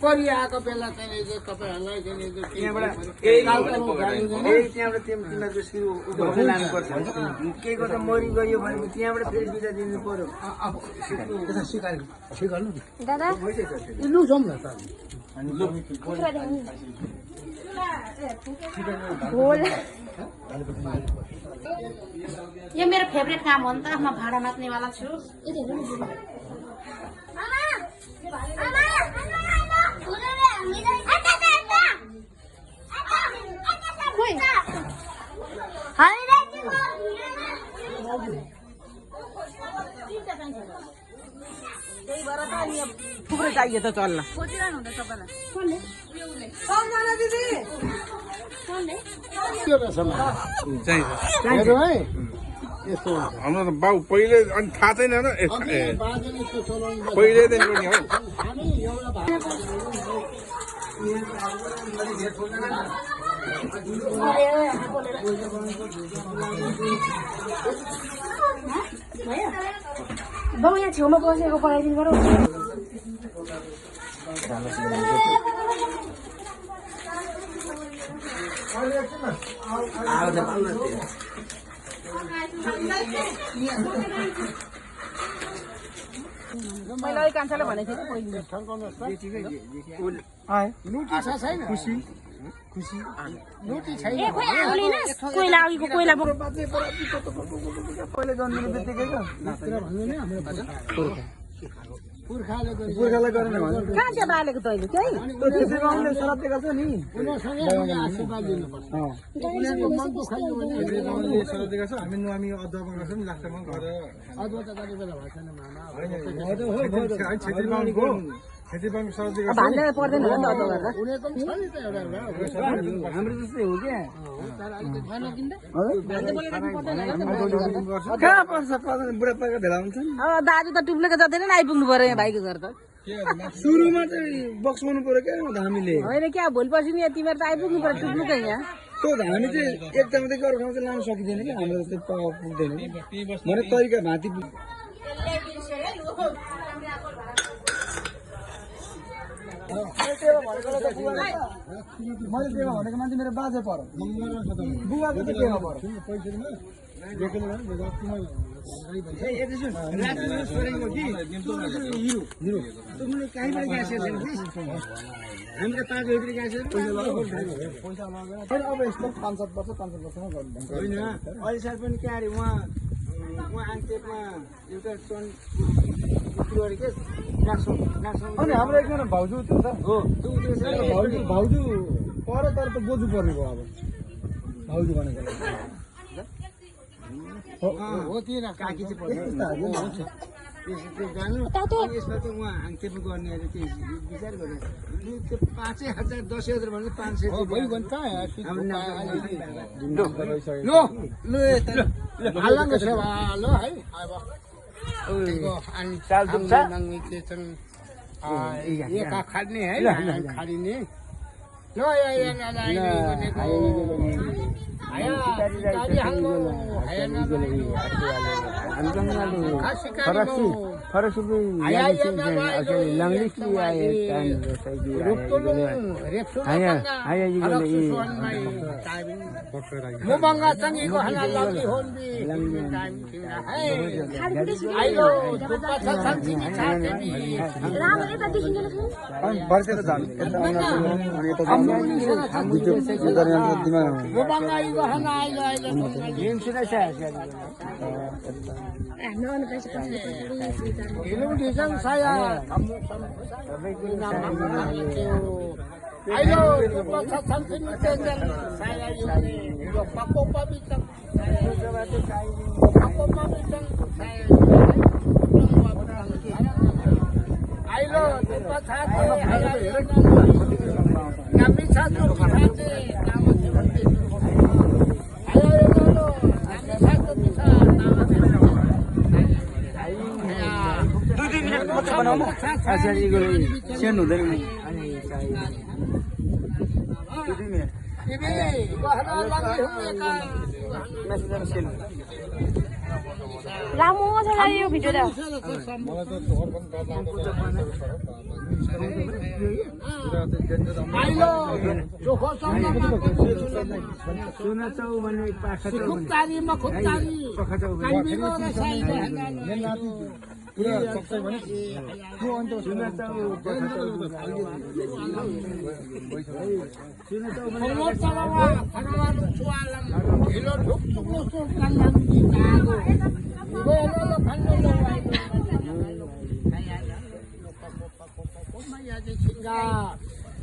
परिआएको बेला चाहिँ तपाईँहरूलाई लानुपर्छ केही गर्दा मरि गयो भने त्यहाँबाट फेरि बिदा दिनु पर्यो यो मेरो फेभरेट काम हो नि त म भाडा नाच्नेवाला छु त्यही भएर त अनि थुप्रै चाहियो त चल्न खोजिरहनु हुँदैछ तपाईँलाई हाम्रो त बाउ पहिले अनि थाहा छैन र पहिल्यैदेखि पनि हौ बाउ यहाँ छेउमा बसेको पढाइदिनु पर्यो मैले अलिक कान्छाले भनेको थिएँ कोइला अघिको कोइला पहिला जन्मिने बित्तिकै पुर्खाले गर्ने कहाँ चाहिँ बालेको तैँले चाहिँ शराब दिएको छ नि हामी नुहामी अदुवामा गर्छौँ नि लास्टमा गएर अदुवा त कति बेला भएको छैन भान्ने पर्दैन होला नि त गर्दा हाम्रो जस्तै हो क्या कहाँ पर्छ बुढापाका भेला हुन्छ नि दाजु त टुप्लेको जाँदैन नि आइपुग्नु पर्यो यहाँ भाइको घर त सुरुमा चाहिँ बक्साउनु पर्यो क्या हामीले होइन क्या भोलि पर्सि नि तिमीहरू त आइपुग्नु पर्यो टुप्लुकै यहाँ त्यो हामी चाहिँ एक ठाउँदेखि अरू ठाउँ चाहिँ लानु सकिँदैन कि हाम्रो जस्तै पुग्दैन भने तरिका भाँती मैले टेमा भनेको मान्छे मेरो बाजे पर बुवाको चाहिँ टेमा पर कहीँबाट ग्यास हामीले 5 रुपियाँ ग्यास अब यस्तो 5-7 वर्षमा गर्नु होइन अहिले साल पनि के अरे उहाँ आङटेपमा एउटा अनि हाम्रो एकजना भाउजू थियो त हो भाउजू पर तर त बोजू पर्ने भयो अब भाउजू भनेको हो त्यो काकी चाहिँ पर्ने जानु यसमा त उहाँ हाङटेप गर्ने अरे त्यो विचार गरेँ त्यो 5,000 10,000 भन्दा 500 भयो भने त ल है अब अनि चाल दुख्छ नङ्गी के छन् एका खाड्ने है खाडिने ल Ano na kasi kasi Ilong di sang saya. Kamu sama. Ayo, pasal sampai jajan saya ini. Papo pabitang saya. Papo pabitang saya. Ayo, tempat hati. Kami satu hati. लामो छ यो भिडियो त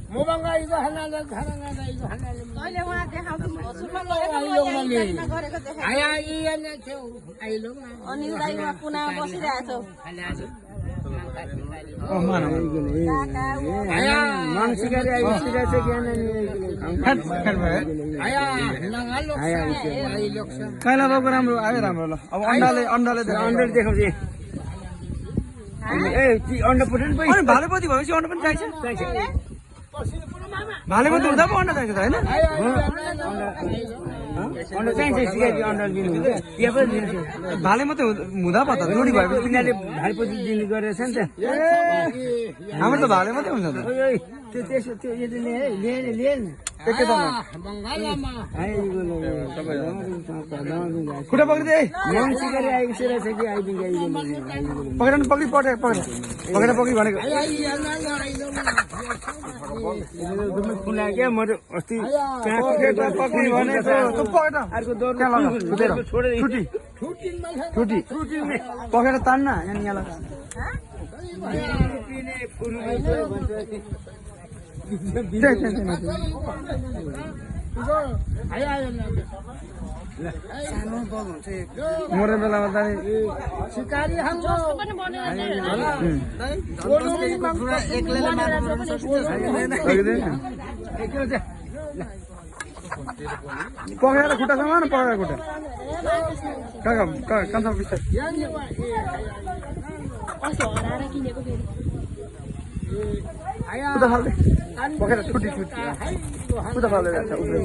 मोबाइलमा इगो हानाले घरङाले इगो हानाले अहिले उहाँ देखाउँछु आया इने छौ आइलो अनि उहाँ पुनामा बसिरहेको आया मानसिकरी आइलो सिराछ ज्ञान आया नगालो आइलो काला बाबु राम्रो आयो राम्रो ल अब अन्डाले देखाउँछ ए ती अन्डा पुट्नु पनि अनि भालेपति भएपछि अन्डा पनि चाहिन्छ भालेपति हुँदा पो अन्डा चाहिन्छ त हैन अन्डा चाहिन्छ सिकाइ अन्डा दिनु हुन्छ यहाँ पनि दिन्छ भाले मात्रै हुँदा पो त जोडी भएपछि तिनीहरूले भालेपति दिनु गरेछ नि त हाम्रो त भाले मात्रै हुन्छ त त्यसो त्यो यो लिएन बंगालमा खुट्टा पक्रिँदै मन सिगरी आइको सिरा छ कि आइदिन्छ पक्रिनु पक्रि पक्रेर पक्रि भनेको खुला क्या म अस्ति पक्रिनु भनेको तँ पक्रेर अर्को दौर छुटी पक्रेर तान्न यहाँ लगा मर्ने बेलामा त शिकारी हाम्रो पक्रेर खुट्टासँग न पक्रेर खुट्टा कहाँ कान्छा बिस्तार खुट्टा फाल्दै पक्रेर छुट्टी खुट्टा फाल्दै जान्छ उब्रेर